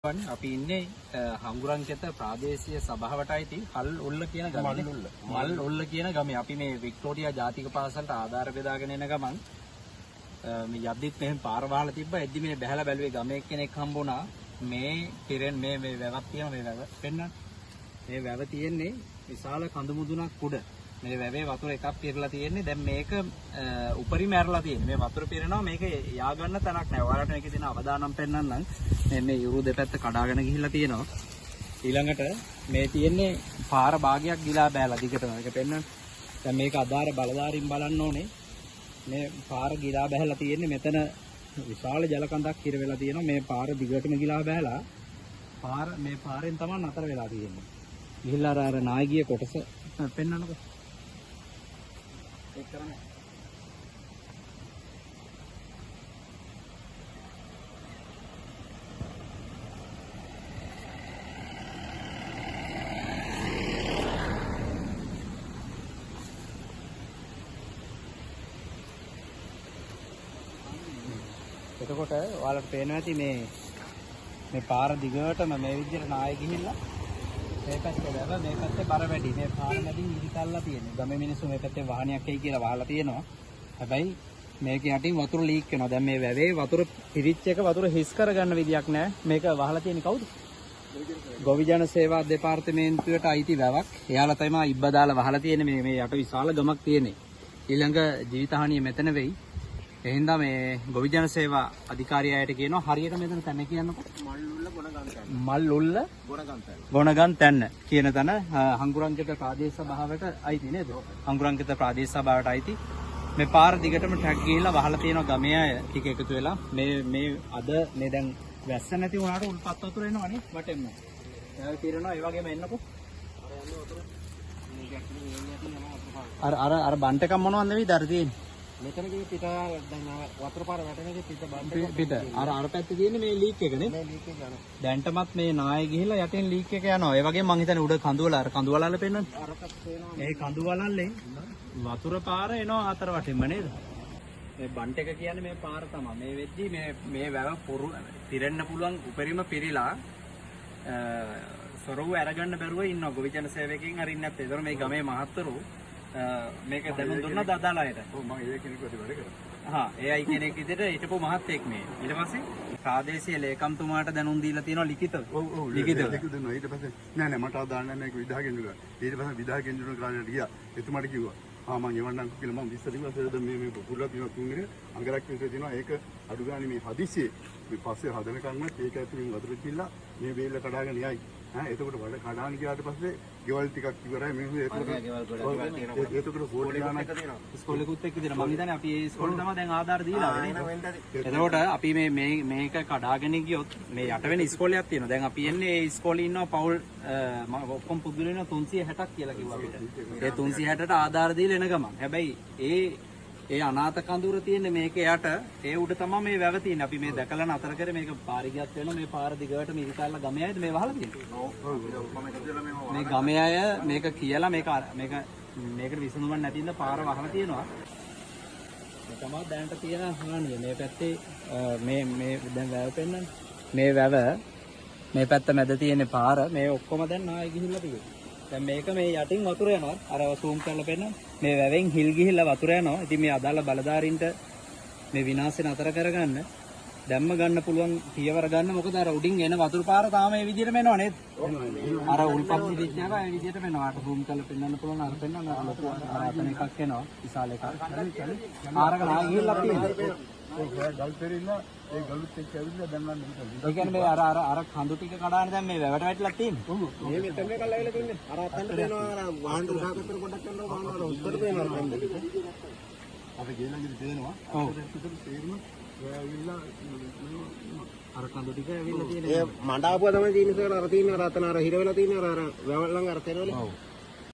අපි ඉන්නේ හංගුරන්කෙත ප්‍රාදේශීය සභාවට අයිති හල් ඔල්ල කියන ගමේ. මල් ඔල්ල කියන ගමේ. අපි මේ වික්ටෝරියා ජාතික පාසලට ආධාර බෙදාගෙන එන ගමන් මේ යද්දිත් මෙහෙම පාර වහලා තිබ්බා. එද්දි මේ බැහැලා බැලුවේ ගමේ කෙනෙක් හම්බුණා. මේ පිරෙන් මේ මේ වැවක් තියෙනවා. මේ වැව පෙන්නන්න. මේ වැව තියෙන්නේ විශාල කඳු මුදුනක් උඩ. මේ වැවේ වතුර එකක් පිරලා තියෙන්නේ. දැන් මේක උපරිම ඇරලා තියෙන්නේ. මේ වතුර පිරෙනවා, මේක යා ගන්න තැනක් නෑ. ඔයාලට මේකේ තියෙන අවදානම් පෙන්නන්නම්. මේ මේ යුරු දෙපැත්ත කඩාගෙන ගිහිල්ලා තියෙනවා. ඊළඟට මේ තියෙන්නේ පාර භාගයක් ගිලා බෑලා දිගටම. මේක පෙන්නන්න. දැන් මේක අදාර බලධාරීන් බලන්න ඕනේ. මේ පාර ගිලා බැහැලා තියෙන්නේ. මෙතන විශාල ජල කඳක් හිර වෙලා තියෙනවා. මේ පාර දිගටම ගිලා බැහැලා පාර මේ පාරෙන් තමයි නතර වෙලා තියෙන්නේ. ගිහිල්ලා අර අර නායගිය කොටස පෙන්නන්නකෝ. ඒක කරන්නේ. එතකොට ඔයාලට පේනවා ඇති මේ මේ පාර දිගටම මේ විදිහට නාය ගිහිල්ලා මේ පැත්තේ වැව, මේ පැත්තේ බර වැඩි. මේ පාර මැදින් ඉරිතල්ලා තියෙනවා. ගමේ මිනිස්සු මේ පැත්තේ වාහනයක් එයි කියලා වහලා තියෙනවා. හැබැයි මේක යටින් වතුර ලීක් වෙනවා. දැන් මේ වැවේ වතුර පිරිච්ච එක වතුර හිස් කරගන්න විදියක් නෑ. මේක වහලා තියෙන්නේ කවුද? ගොවිජන සේවා දෙපාර්තමේන්තුවට අයිති වැවක්. එයාලා තමයි ඉබ්බ දාලා වහලා තියෙන්නේ. මේ මේ යට විශාල ගමක් තියෙන්නේ. ඊළඟ ජීවිත හානිය මෙතන වෙයි. එහෙනම් මේ ගොවිජන සේවා අධිකාරිය අයට කියනවා හරියට මෙතන තැන කියන්නකෝ. මල්උල්ල ගොනගන් තැන්න කියන තැන හංගුරන්කෙත ප්‍රාදේශ සභාවට අයිති නේද? හංගුරන්කෙත ප්‍රාදේශ සභාවට අයිති. මේ පාර දිගටම ට්‍රැක් ගිහිල්ලා වහලා තියෙනවා ගමේ අය ටික එකතු වෙලා. මේ මේ අද මේ දැන් වැස්ස නැති වුණාට උල්පත් වතුර එනවනේ වටෙන්න. එයා පිරෙනවා. ඒ වගේම එන්නකෝ. අර අර අර බන්ට් එකක් මොනවද නෙවෙයිද අර තියෙන්නේ? මෙතන කිව්ව පිට දැන් වතුර පාර වැටෙන එකේ පිට බන්ට් එක පිට අර අර පැත්තේ තියෙන්නේ මේ ලීක් එක නේ. මේ ලීක් එක යනවා. දැන්ටමත් මේ නාය ගිහිල්ලා යටින් ලීක් එක යනවා. ඒ වගේම මං හිතන්නේ උඩ කඳු වල අර කඳු වලල්ල පෙන්නන්නේ. අර පැත්තේ පේනවා. මේ කඳු වලල්ලෙන් වතුර පාර එනවා හතර වටෙන්ම නේද? මේ බන්ට් එක කියන්නේ මේ පාර තමයි. මේ වෙද්දි මේ මේ වැව පොරු පිරෙන්න පුළුවන් උපරිම පිරීලා සොරව් අරගන්න බැරුව ඉන්නවා. ගොවිජන සේවකයන් අරින්නේ නැත්තේ. ඒතර මේ ගමේ මහත්වරු මේක දැනුම් දුන්නාද අදාළ අයට? ඔව්, මම ඒ කෙනෙක් විදිහට වැඩ කරා. හා, ඒ අය කෙනෙක් විදිහට හිටපු මහත්තයෙක් මේ. ඊට පස්සේ ප්‍රාදේශීය ලේකම්තුමාට දැනුම් දීලා තියෙනවා ලිඛිතව. ඔව් ඔව්, ලිඛිතව. ලිඛිත දුන්නා. ඊට පස්සේ නෑ නෑ මට අදාළ නෑ මේක විධායක ඉන්දුනා. ඊට පස්සේ විධායක ඉන්දුනා කාර්යාලයට ගියා. එතුමාට කිව්වා. ආ මං එවන්නම්කෝ කියලා මං විස්තර කිව්වා. සර් මේ මේ පුරලා තියෙනවා තුන් එක අඟරක් විතර තියෙනවා. ඒක අඩු ගානේ මේ හදිස්සියේ මේ පස්සේ හදනකන්වත් ඒක ඇතුලින් වතුර චිල්ලා මේ බේල්ල කඩාගෙන යයි. ඈ එතකොට වඩ කඩාන ගියාට පස්සේ ගෙවල් ටිකක් ඉවරයි. මිනිස්සු ඒකට ඒකට කෝටි ගාණක් ඉස්කෝලේකුත් එක්ක තියෙනවා. මං හිතන්නේ අපි ඒ ඉස්කෝලේ තමයි දැන් ආධාර දීලා ආවේ. එතකොට අපි මේ මේ මේක කඩාගෙන ගියොත් මේ යට වෙන ඉස්කෝලයක් තියෙනවා. දැන් අපි එන්නේ ඒ ඉස්කෝලේ ඉන්නවා පවුල් ඔක්කොම පුදුල වෙනවා 360ක් කියලා කිව්වා අපිට. ඒ 360ට ආධාර දීලා එන ගමන්. හැබැයි ඒ ඒ අනාථ කඳුර තියෙන මේක යට ඒ උඩ තමයි මේ වැව තියෙන්නේ. අපි මේ දැකලා නතර කරේ මේක පාර ගියත් වෙනවා. මේ පාර දිගට මිරිකල්ලා ගමේ අයද මේ වහලා තියෙන්නේ. මේ ගමේ අය මේක කියලා මේක මේක මේකට විසඳුමක් නැති ඉඳ පාර වහලා තියෙනවා. මේ තමයි දැනට තියෙන හානිය. මේ පැත්තේ මේ මේ දැන් වැව පෙන්නන්නේ. මේ වැව මේ පැත්ත මැද තියෙන පාර මේ ඔක්කොම දැන් නාය ගිහිල්ලා තියෙනවා. දැන් මේක මේ යටින් වතුර යනවා. අර සූම් කරලා පෙන්නන්න. මේ වැවෙන් හිල් ගිහිල්ලා වතුර යනවා. ඉතින් මේ අදාළ බලධාරීන්ට මේ විනාශය නතර කරගන්න දැම්ම ගන්න පුළුවන් පියවර ගන්න. මොකද අර උඩින් එන වතුර පාර තාම මේ විදිහටම එනවා නේද? අර උල්පත් පිටිච්ච එක ඒ විදිහටම එනවා. අර සූම් කරලා පෙන්නන්න පුළුවන්. අර පෙන්නන්න අර ලොකු අර අතන එකක් එනවා. විශාල එකක්. ආරක නා ගිහිල්ලා තියෙනවා. ඔව්, ගල් පෙරිලා ඒ ගලුත් එක්ක ඇවිල්ලා දැන් නම් මෙතන. ඒ කියන්නේ මේ අර අර අර කඳු ටික කඩාන දැන් මේ වැවට වැටිලා තියෙන්නේ. ඔව්. මේ මෙතන මේ කල් ඇවිල්ලා තින්නේ. අර අතන්ට පේනවා අර වාහන උසාකතර පොඩ්ඩක් යනවා වාහන වල උඩට පේනවා අර කන්ද. අපි ගේ ළඟදී පේනවා. ඔව්. අපිට තේරුම ඇවිල්ලා අර කඳු ටික ඇවිල්ලා තියෙන්නේ. ඒ මඩ ආපුවා තමයි තියෙන්නේ සර්. අර තියෙන්නේ අර අතන අර හිර වෙලා තියෙන්නේ අර අර වැව ළඟ අර තෙරවල. ඔව්.